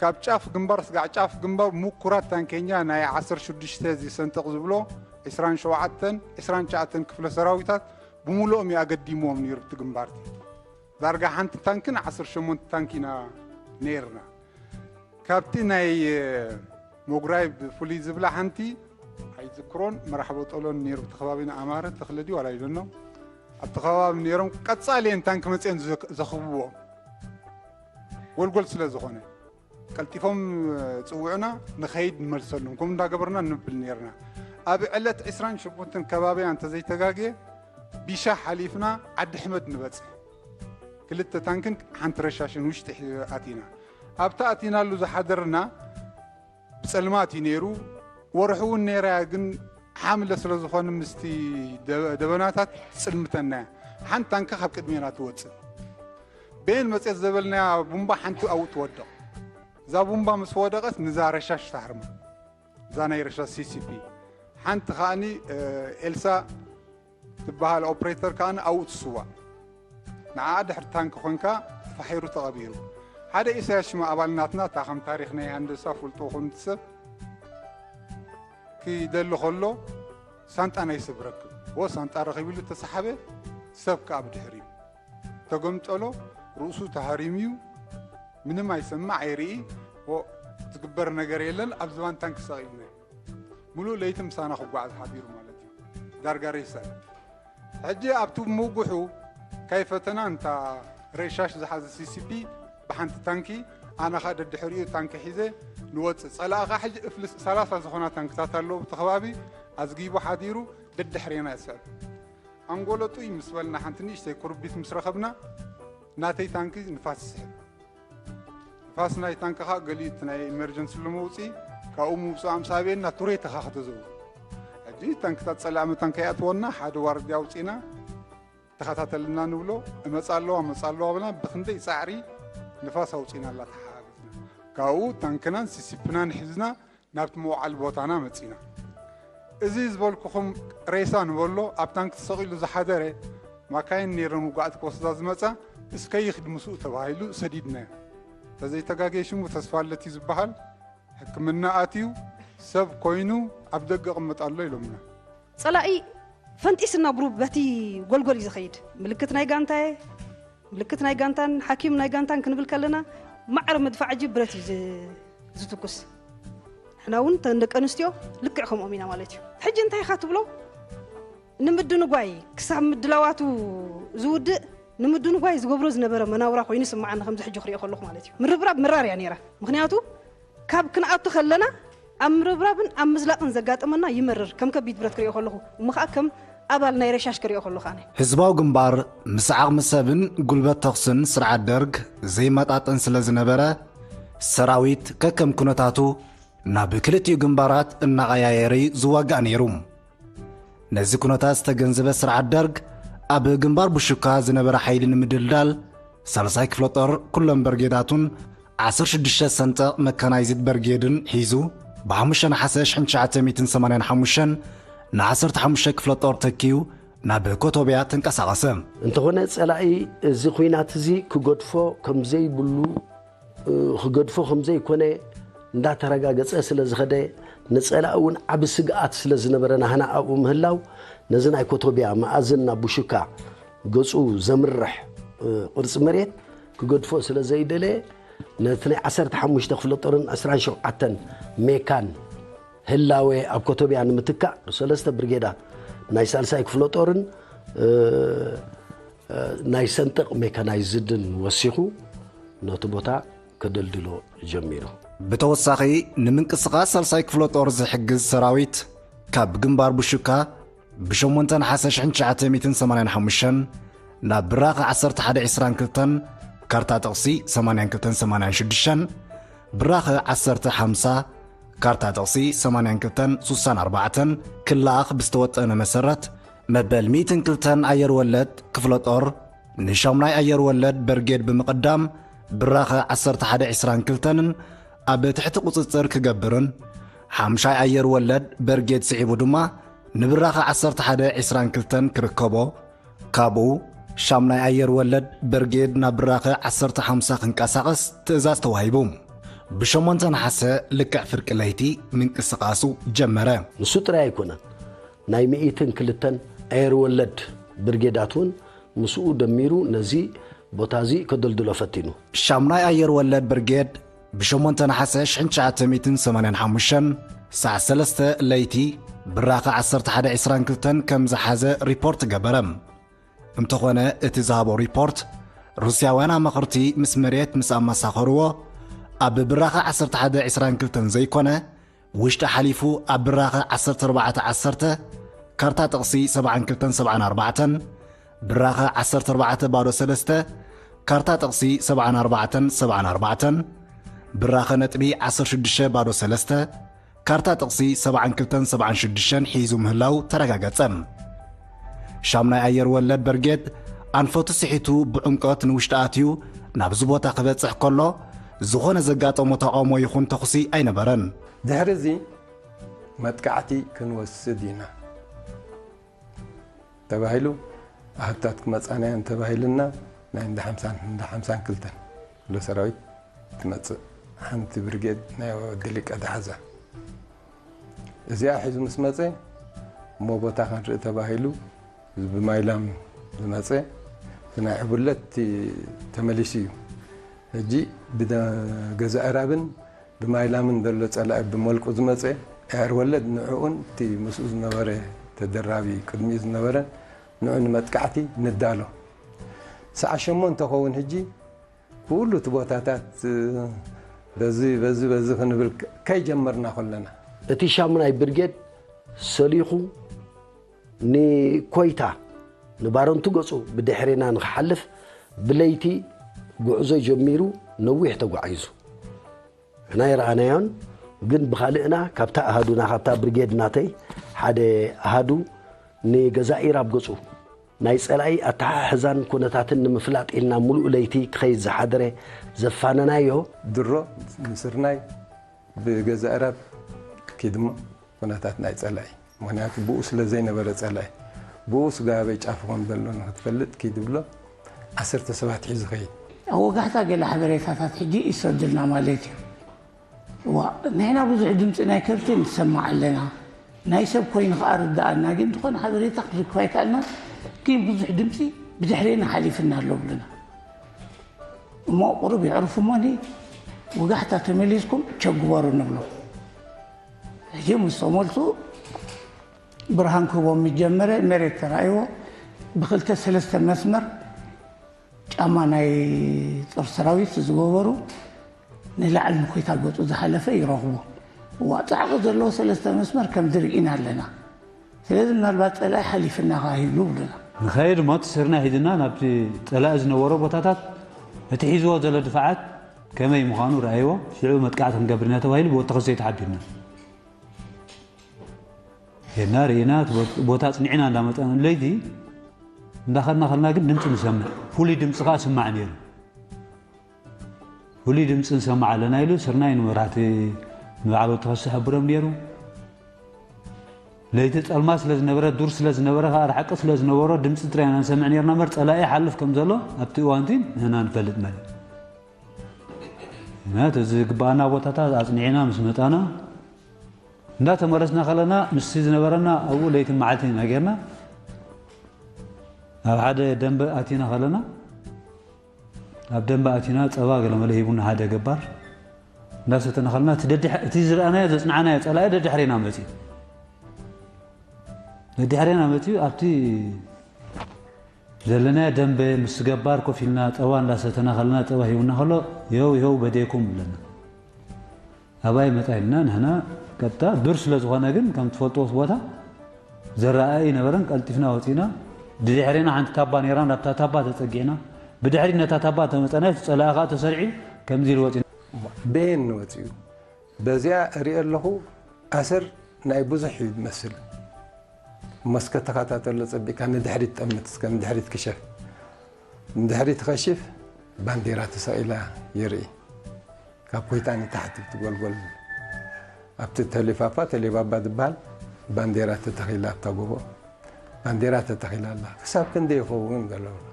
ካብ ጫፍ ግንባር ስጋዕ ጫፍ ግንባር ምኩራት ታንኬኛ ናይ ዓሰርተ ሽዱሽተ ዝሰንጥቕ ዝብሎ ዕስራን ሸውዓተን ዕስራን ትሽዓተን ክፍለ ሰራዊታት ብምሉኦም እዩ ኣገዲምዎም ነይሩ እቲ ግንባርቲ። ዳርጋ ሓንቲ ታንክን ዓሰርተ ሸሞንተ ታንክ ኢና ነይርና። ካብቲ ናይ መጉራይ ብፍሉይ ዝብላ ሓንቲ ኣይዝክሮን መራሕ ቦጦሎን ነይሩ እቲ ከባቢ ንኣማረ ተኽለ ድዩ ዋላ ይደኖ ኣብቲ ከባቢ ነይሮም ቀጻሊ እየን ታንክ መፅአን ዘኽብዎ ጎልጎል ስለ ዝኾነ ቀልጢፎም ፅውዑና ንኸይድ ንመልሰሉም ከምኡ እንዳገበርና ንብል ነርና ኣብ ዕለት ዕስራን ሸሞንተን ከባቢያ እንተዘይተጋግየ ቢሻ ሓሊፍና ዓዲ ሕመድ ንበፅሕ ክልተ ታንክን ሓንቲ ረሻሽን ውሽጢ ኣቲና ኣብቲ ኣቲናሉ ዝሓደርና ብጸልማት እዩ ነይሩ። ወርሒ እውን ነይራ እያ፣ ግን ሓምለ ስለ ዝኾነ ምስቲ ደ- ደበናታት ትጽልምተና እያ። ሓንቲ ታንኪ ካብ ቅድሜና ትወጽእ። በየን መጽየት ዘበልናያ ቡምባ ሓንቲ ኣብኡ ትወድቕ። እዛ ቡምባ ምስ ወደቐት ንዛ ረሻሽ ትሃርማ። እዛ ናይ ረሻሽ ሲሲፒ ሓንቲ ከኣኒ ኤልሳ ትበሃል ኦፕሬተር ከኣ ኣብኡ ትስዋእ። ንዓኣ ድሕሪ ታንኪ ኮንካ ተፋሒሩ ተቐቢሩ። ሓደ ኢሳያስ ሽማ ኣባል ናትና እታ ከም ታሪኽ ናይ ሃንደሳ ፍልጦ ኮን ሰብ ክደሊ ከሎ ሳንጣ ናይ ሰብ ረክብ ወ ሳንጣ ረኺብሉ ተሰሓበ ሰብ ከኣ ብድሕሪኡ ተገምጠሎ ርእሱ ተሃሪምዩ ምንም ኣይሰምዕ ኣይርኢ ወ ዝግበር ነገር የለን ኣብ ዝባን ታንኪ ሰቒልና ሙሉእ ለይቲ ምሳና ክጓዓዝ ሓዲሩ ማለት እዩ ዳርጋ ሬሳ እዩ ሕጂ ኣብቲ ምውግሑ ከይፈተና እንታ ሬሻሽ ዝሓዘ ሲሲፒ ብሓንቲ ታንኪ ኣነ ኸ ደድሕሪኡ ታንኪ ሒዘ ንወፅእ ፀላእኻ ሕጂ እፍልስ ሰላሳ ዝኾና ታንክታት ኣለዉ እቲ ከባቢ ኣዝጊቡ ሓዲሩ ደድሕሬና ይስዕብ ኣንጎለጡይ ምስ በልና ሓንቲ ንእሽተይ ኩርቢት ምስ ረኸብና ናተይ ታንኪ ንፋስ ይስሕብ ንፋስ ናይ ታንኪ ኸኣ ገሊኡ እቲ ናይ ኢመርጀንሲ ለመውፅኢ ካብኡ ምውፅኡ ኣምሳብየና ቱሬታ ኸዓ ከተዘው ሕጂ ታንክታት ፀላእ መታን ከይኣትወና ሓደ ዋርድያ ኣውፂና ተኸታተልና ንብሎ እመፃ ኣለዋ እመፃ ኣለዋ ብና ብክንደይ ፃዕሪ ንፋስ ኣውፂና ኣላ ተሓጋጊዝና ካብኡ ታንክናን ሲሲፕናን ሒዝና ናብቲ መውዓሊ ቦታና መፂና። እዚ ዝበልኩኹም ሬሳ ንበሎ ኣብ ታንክ ተሰቒሉ ዝሓደረ ማካይን ነይረን ውግኣት ክወስዳ ዝመፃ እስከ ይኽድ ምስኡ ተባሂሉ ሰዲድናዮ። ተዘይተጋግየ ሽሙ ተስፋለት እዩ ዝበሃል ሕክምና ኣትዩ ሰብ ኮይኑ ኣብ ደገ ቅመጥ ኣሎ ኢሎምና። ፀላኢ ፈንጢስና ብሩብ በቲ ጎልጎል እዩ ዝኸይድ። ምልክት ናይ ጋንታየ ምልክት ናይ ጋንታን ሓኪም ናይ ጋንታን ክንብል ከለና ማዕረ መድፋዕ እጂ ብረት እዩ ዝትኩስ ንሕና እውን ተን ደቂ ኣንስትዮ ልክዕ ከምኦም ኢና ማለት እዩ ሕጂ እንታይ ኢኻ ትብሎ ንምድንጓይ ክሳብ ምድላዋቱ ዝውድእ ንምድንጓይ ዝገብሮ ዝነበረ መናውራ ኮይኑ ይስምዓኒ ከምዚ ሕጂ ክሪኦ ከለኹ ማለት እዩ ምርብራብ መራር እያ ነይራ ምክንያቱ ካብ ክንኣቱ ከለና ኣብ ምርብራብን ኣብ ምዝላቕን ዘጋጠመና ይመርር ከም ከቢድ ብረት ክሪኦ ከለኹ እሞ ከዓ ከም ኣባል ናይ ረሻሽ ክሪኦ ከለኹ ኣነ ህዝባዊ ግንባር ምስ ዓቕሚ ሰብን ጉልበት ተኹስን ስርዓት ደርግ ዘይመጣጠን ስለ ዝነበረ ሰራዊት ከከም ኩነታቱ ናብ ክልቲኡ ግንባራት እናቐያየረ እዩ ዝዋጋእ ነይሩ። ነዚ ኩነታት ዝተገንዘበ ስርዓት ደርግ ኣብ ግንባር ብሹካ ዝነበረ ሓይሊ ንምድልዳል ሳልሳይ ክፍለ ጦር ኩሎም በርጌዳቱን ዓሰርተ ሽዱሽተ ሰንጠቕ መካናይዝድ በርጌድን ሒዙ ብ5 ነሓሰ ሽ985 ን15 ክፍለ ጦር ተኪዩ ናብ ኮቶብያ ተንቀሳቐሰ። እንተኾነ ጸላኢ እዚ ኹናት እዚ ክገድፎ ከምዘይብሉ፣ እ፣ ክገድፎ ከምዘይኮነ እንዳተረጋገጸ ስለ ዝኸደ፣ ንጸላኢ እውን ዓቢ ስግኣት ስለ ዝነበረ ናህና ኣብኡ ምህላው፣ ነዚ ናይ ኮቶብያ መኣዝን ናብ ቡሹካ ገጹ ዘምርሕ፣ እ፣ ቅርጺ መሬት ክገድፎ ስለ ዘይደለየ፣ ነቲ ናይ ዓሰርተ ሓሙሽተ ክፍለ ጦርን ዕስራን ሸውዓተን ሜካን ህላዌ ኣብ ኮቶብያ ንምትካእ ሰለስተ ብርጌዳት ናይ ሳልሳይ ክፍለ ጦርን፣ እ፣ እ፣ ናይ ሰንጠቕ ሜካናይዝድን ወሲኹ ነቲ ቦታ ከደልድሎ ጀሚሩ። ብተወሳኺ ንምንቅስቓስ ሳልሳይ ክፍለ ጦር ዝሕግዝ ሰራዊት ካብ ግንባር ቡሹካ ብ8 ነሓሰ ሽ985 ናብ ብራኸ ዓሰርተ ሓደ ዕስራን ክልተን ካርታ ጥቕሲ ሰማንያን ክልተን ሰማንያን ሽዱሽተን፣ ብራኸ ዓሰርተ ሓምሳ ካርታ ጥቕሲ ሰማንያን ክልተን ሱሳን ኣርባዕተን ክለኣኽ ብዝተወጠነ መሰረት፣ መበል ሚእትን ክልተን ኣየር ወለድ ክፍለ ጦር ንሻሙናይ ኣየር ወለድ በርጌድ ብምቕዳም ብራኸ ዓሰርተ ሓደ ዕስራን ክልተን ኣብ ትሕቲ ቁጽጽር ክገብርን፣ ሓምሻይ ኣየር ወለድ በርጌድ ስዒቡ ድማ ንብራኸ ዓሰርተ ሓደ ዕስራን ክልተን ክርከቦ፣ ካብኡ ሻሙናይ ኣየር ወለድ በርጌድ ናብ ብራኸ ዓሰርተ ሓምሳ ክንቀሳቐስ ትእዛዝ ተዋሂቡ። ብ8 ነሓሰ ልክዕ ፍርቂ ለይቲ ምንቅስቓሱ ጀመረ። ንሱ ጥራይ ኣይኮነን፣ ናይ ሚእትን ክልተን ኣየር ወለድ ብርጌዳት እውን ምስኡ ደሚሩ ነዚ ቦታ እዚ ከደልድሎ ፈቲኑ። ሻሙናይ ኣየር ወለድ ብርጌድ ብ8 ነሓሰ ሽ985 ሰዓት ሰለስተ ለይቲ ብራኸ ዓሰርተ ሓደ ዕስራን ክልተን ከም ዝሓዘ ሪፖርት ገበረ። እንተኾነ እቲ ዝሃቦ ሪፖርት፣ ሩስያውያን ኣማኽርቲ ምስ መሬት ምስ ኣመሳኸርዎ፣ ኣብ ብራኸ ዓሰርተ ሓደ ዕስራን ክልተን ዘይኮነ፣ ውሽጢ ሓሊፉ ኣብ ብራኸ ዓሰርተ ኣርባዕተ ዓሰርተ ካርታ ጥቕሲ ሰብዓን ክልተን ሰብዓን ኣርባዕተን፣ ብራኸ ዓሰርተ ኣርባዕተ ባዶ ሰለስተ ካርታ ጥቕሲ ሰብዓን ኣርባዕተን ሰብዓን ኣርባዕተን፣ ብራኸ ነጥቢ ዓሰርተ ሽዱሽተ ባዶ ሰለስተ ካርታ ጥቕሲ ሰብዓን ክልተን ሰብዓን ሽዱሽተን ሒዙ ምህላው ተረጋገጸ። ሻሙናይ ኣየር ወለድ በርጌድ ኣንፈቱ ስሒቱ ብዕምቆት ንውሽጢ ኣትዩ ናብዚ ቦታ ክበጽሕ ከሎ፣ ዝኾነ ዘጋጠሞ ተቓውሞ ይኹን ተኹሲ ኣይነበረን። ድሕሪ እዚ መጥቃዕቲ ክንወስድ ኢና ተባሂሉ፣ ኣሃዱታት ክመጻና እየን ተባሂሉና፣ ናይ እንዳ ሓምሳን እንዳ ሓምሳን ክልተን ክፍለ ሰራዊት ትመጽእ። ሓንቲ ብርጌድ ናይ ወዲ ሊቀ ተሓዛ። እዚኣ ሒዙ ምስ መጸ፣ እሞ ቦታ ክንርኢ ተባሂሉ፣ ብማይላም ዝመጸ፣ እቲ ናይ ዕቡለት ተመሊሱ እዩ። ሕጂ ብደ-፣ ገዛ ዕራብን ብማይላምን ዘሎ ጸላኢ ብመልቁ ዝመጸ፣ ኣየር ወለድ ንዕኡን እቲ ምስኡ ዝነበረ ተደራቢ ቅድሚኡ ዝነበረን ንዑ ንመጥቃዕቲ ንዳሎ። ሰዓት ሸሞንተ ኸውን ሕጂ ኩሉ እቲ ቦታታት፣ እ፣ በዚ፣ በዚ፣ በዚ ክንብል ከ-፣ ከይጀመርና ከለና። እቲ ሻሙናይ ብርጌድ ሰሊኹ ንኮይታ፣ ንባረንቱ ገጹ ብድሕሬና ንኽሓልፍ ብለይቲ ጉዕዞ ጀሚሩ ነዊሕ ተጓዒዙ። ንሕና ኣይረኣናዮን፣ ግን ብኻልእና ካብታ ኣሃዱና፣ ካብታ ብርጌድ ናተይ ሓደ ኣሃዱ ንገዛኢ ራብ ገጹ ናይ ጸላኢ ኣተሓሕዛን ኩነታትን ንምፍላጥ ኢልና ምሉእ ለይቲ ክኸይድ ዝሓደረ ዘፋነናዮ። ድሮ ንስርናይ ብገዛኢ ራብ ኪድሞ ኩነታት ናይ ጸላኢ፣ ምኽንያቱ ብኡ ስለ ዘይነበረ ጸላኢ፣ ብኡ ስጋበይ ጫፍ ከም ዘሎ ንክትፈልጥ ኪድ ብሎ ዓሰርተ ሰባት ሒዙ ኸይድ። ኣብ ወጋሕታ ገለ ሓበሬታታት ሕጂ ይሰዱልና ማለት እዩ። ዋ፣ ንሕና ብዙሕ ድምፂ ናይ ከብቲ ንሰማዕ ኣለና። ናይ ሰብ ኮይኑ ከኣ ርድኣና፣ ግን ዝኾነ ሓበሬታ ክንረክብ ኣይከኣልናን። ግን ብዙሕ ድምፂ ብድሕሬና ሓሊፍና ኣሎ ብሉና። እሞ ቁሩብ የዕርፉ እሞኒ፣ ወጋሕታ ተመሊስኩም ቸክ ግበሩ ንብሎ። ሕጂ ምስ ተመልሱ ብርሃን ክህቦም ምስ ጀመረ፣ መሬት ተራእይዎ፣ ብክልተ ሰለስተ መስመር ጫማ ናይ ጦር ሰራዊት ዝገበሩ ንላዕሊ ንኮይታ ገጹ ዝሓለፈ ይረኽቡ። እዋ፣ ጻዕቂ ዘለዎ ሰለስተ መስመር ከምዚ ርኢና ኣለና። ስለዚ ምናልባት ጸላኢ ሓሊፍና ከኣ ይብሉ ብሉና። ንኸይድ እሞ እቲ ስርና ሒዝና ናብቲ ጸላኢ ዝነበሮ ቦታታት፣ እቲ ሒዝዎ ዘሎ ድፋዓት ከመይ ምዃኑ ረኣይዎ፣ ሽዑ መጥቃዕቲ ክንገብር ኢና ተባሂሉ ብወታደር ተሓቢርና። ሄድና ርኢና፣ እቲ ቦ-፣ ቦታ ኣጽኒዕና እንዳመጻና ለይቲ እንዳኸድና ከለና ግን ድምጺ ንሰምዕ። ፍሉይ ድምጺ ከኣ ይስማዕ ነይሩ። ፍሉይ ድምፂ ንሰማዕ ኣለና ኢሉ ስርናይ ንመብራህቲ ንበዓል ወዲ ከሳ ሕብሮም ነይሩ። ለይቲ ፀልማ ስለ ዝነበረ፣ ዱር ስለ ዝነበረ፣ ከዓ ርሓቂ ስለ ዝነበሮ ድምፂ ጥራይ ኢና ንሰምዕ ነርና እምበር ፀላኢ ይሓልፍ ከም ዘሎ ኣብቲ እዋንቲ ንህና ንፈልጥ ማለት እዩ። ምክንያቱ እዚ ዝግባኣና ቦታታት ኣፅኒዕና ምስ መፃና እንዳተመለስና ከለና ምስቲ ዝነበረና ኣብኡ ለይቲ መዓልቲ ኢና ጌርና ኣብ ሓደ ደንበ ኣቲና ከለና ኣብ ደንበ ኣቲና ፀባ ገለመለ ሂቡና ሓደ ገባር እንዳሰተና ከለና እቲ ደድሕ- እቲ ዝረኣናዮ ዘፅናዕናዮ ፀላኢ ደድሕሬና መፅዩ ደድሕሬና መፅዩ ኣብቲ ዘለናዮ ደንበ ምስ ገባር ኮፍ ኢልና ፀባ እንዳሰተና ከለና ፀባ ሂቡና ከሎ ይኸው ይኸው በዴኩም ብለና ኣባይ መፃ ኢልና ንሕና ቀጥታ ዱር ስለ ዝኾነ ግን ከም ትፈልጥዎ ቦታ ዘረኣኢ ነበረን ቀልጢፍና ወፂና ብድሕሬና ሓንቲ ታባ ነይራ ናብታ ታባ ተፀጊዕና ብድሕሪ ነታ ታባ ተመፀና እቲ ፀላኢ ከዓ ተሰሪዑ ከምዚ ኢሉ ወፂና በየን ወፂኡ በዚኣ እሪኦ ኣለኹ ኣሰር ናይ ብዙሕ እዩ ዝመስል እሞ እስከ ተኸታተሎ ፀቢቕካ ንድሕሪት ጠምት እስከ ንድሕሪት ክሸፍ ንድሕሪት ኸሽፍ ባንዴራ ተሰቒላ ይርኢ ካብ ኮይታ ንታሕቲ ትጎልጎል ኣብቲ ተሌፋፋ ተሌባባ ዝበሃል ባንዴራ ተተኺላ ኣብታ ጎቦ ባንዴራ ተተኺላ ኣላ ክሳብ ክንደይ ይኸውን ገለብሎ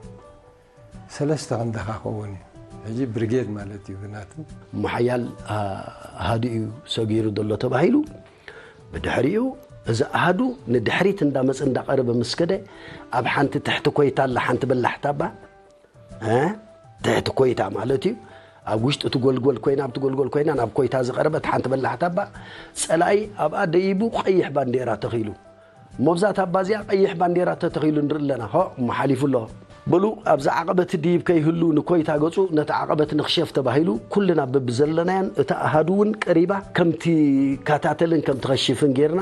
ሰለስተ ክንዳኻ ኸውን እዩ ሕጂ ብሪጌድ ማለት እዩ ብናቱ እሞ ሓያል ኣሃዱ እዩ ሰጊሩ ዘሎ ተባሂሉ ብድሕሪኡ እዚ ኣሃዱ ንድሕሪት እንዳመፀ እንዳቐረበ ምስ ከደ ኣብ ሓንቲ ትሕቲ ኮይታ ኣላ ሓንቲ በላሕታ እባ ትሕቲ ኮይታ ማለት እዩ ኣብ ውሽጢ እቲ ጎልጎል ኮይና ኣብቲ ጎልጎል ኮይና ናብ ኮይታ ዝቐረበት ሓንቲ በላሕታ እባ ፀላኢ ኣብኣ ደይቡ ቀይሕ ባንዴራ ተኺሉ እሞ ኣብዛ ታባ እዚኣ ቀይሕ ባንዴራ ተተኺሉ ንርኢ ኣለና። ሆእ እሞ ሓሊፉ ኣሎ። በሉ ኣብዚ ዓቐበት ድይብ ከይህሉ ንኮይታ ገፁ ነቲ ዓቐበት ንኽሸፍ ተባሂሉ ኩልና በብዘለናዮን እታ ኣሃዱ እውን ቀሪባ ከም ትከታተልን ከም ትኸሽፍን ገይርና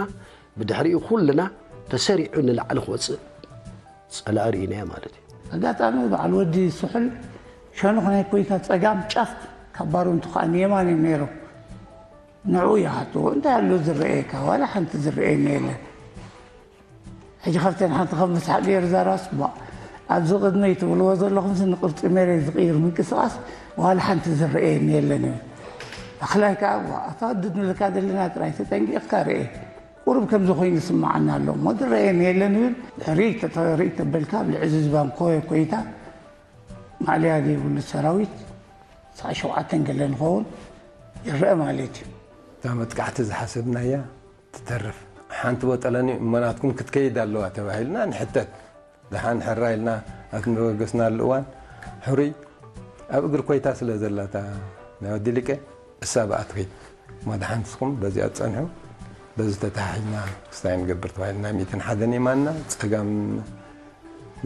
ብድሕሪኡ ኩልና ተሰሪዑ ንላዕሊ ክወፅእ ፀላኢ ርኢናዮ ማለት እዩ። ኣጋጣሚ በዓል ወዲ ስሑል ሸነኽ ናይ ኮይታ ፀጋም ጫፍ ካብ ባረንቱ ከዓ ንየማን እዮም ነይሮም። ንዕኡ ይሓትዎ፣ እንታይ ኣሎ ዝረኣየካ? ዋላ ሓንቲ ዝረኣየኒ የለን። ሕጂ ካብተን ሓንቲ ከም መስሓቕ ገይሩ ዛራስ፣ ቧእ፣ ኣብዚ ቅድመይ ትብልዎ ዘለኹምሲ ንቅርጺ መሬት ዝቕይር ምንቅስቓስ ዋላ ሓንቲ ዝረኣየኒ የለን ይብል። ኣኽላይ ከኣ፣ ቧእ፣ ኣታ ወዲ ንብለካ ዘለና ጥራይ ተጠንቂቕካ ርኤ። ቁሩብ ከምዚ ኮይኑ ይስምዓኒ ኣሎ እሞ ዝረኣየኒ የለን ይብል። ርእይ ተተ-፣ ርእይ ተበልካ ኣብ ልዕሊ ዝባን ኮ-፣ ኮይታ ማእለያ ዘይብሉ ሰራዊት ክሳዕ ሸውዓተ ገለ ንኸውን ይረአ ማለት እዩ። እታ መጥቃዕቲ ዝሓሰብናያ ትተርፍ ሓንቲ ቦጠለኒ እሞ ናትኩም ክትከይድ ኣለዋ ተባሂልና ንሕተት። ደሓን ሕራይ ኢልና ኣብቲ ንበገስናሉ እዋን ሕሩይ ኣብ እግሪ ኮይታ ስለ ዘላ እታ ናይ ወዲ ሊቀ እሳ ብኣ ትኺድ እሞ ደሓን ንስኹም በዚኣ ትጸንሑ በዚ ተተሓሒዝና ክስታይ ንገብር ተባሂልና ሚእትን ሓደን የማንና ጸጋም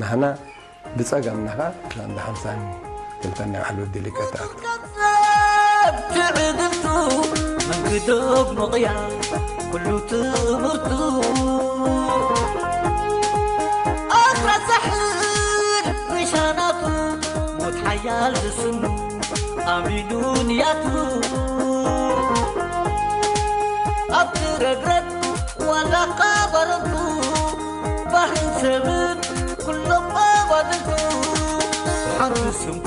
ናህና ብጸጋምና ኸዓ እዛ እንዳ ሓምሳን ክልተን ናይ በዓል ወዲ ሊቀ ትኣቱ። ትዕግስቱ መንግዶ ምቕያ ኩሉ ትምህርቱ ኣኽራሳሕን ሪሻናቱ ሞት ሓያል ዝስኑ ኣሚኑ ንያቱ ኣብቲ ረግረግ ዋላ ቃባረቱ ባህርን ሰብን ኩሎም ኣባድርቱ ሓንቲ ስንኩ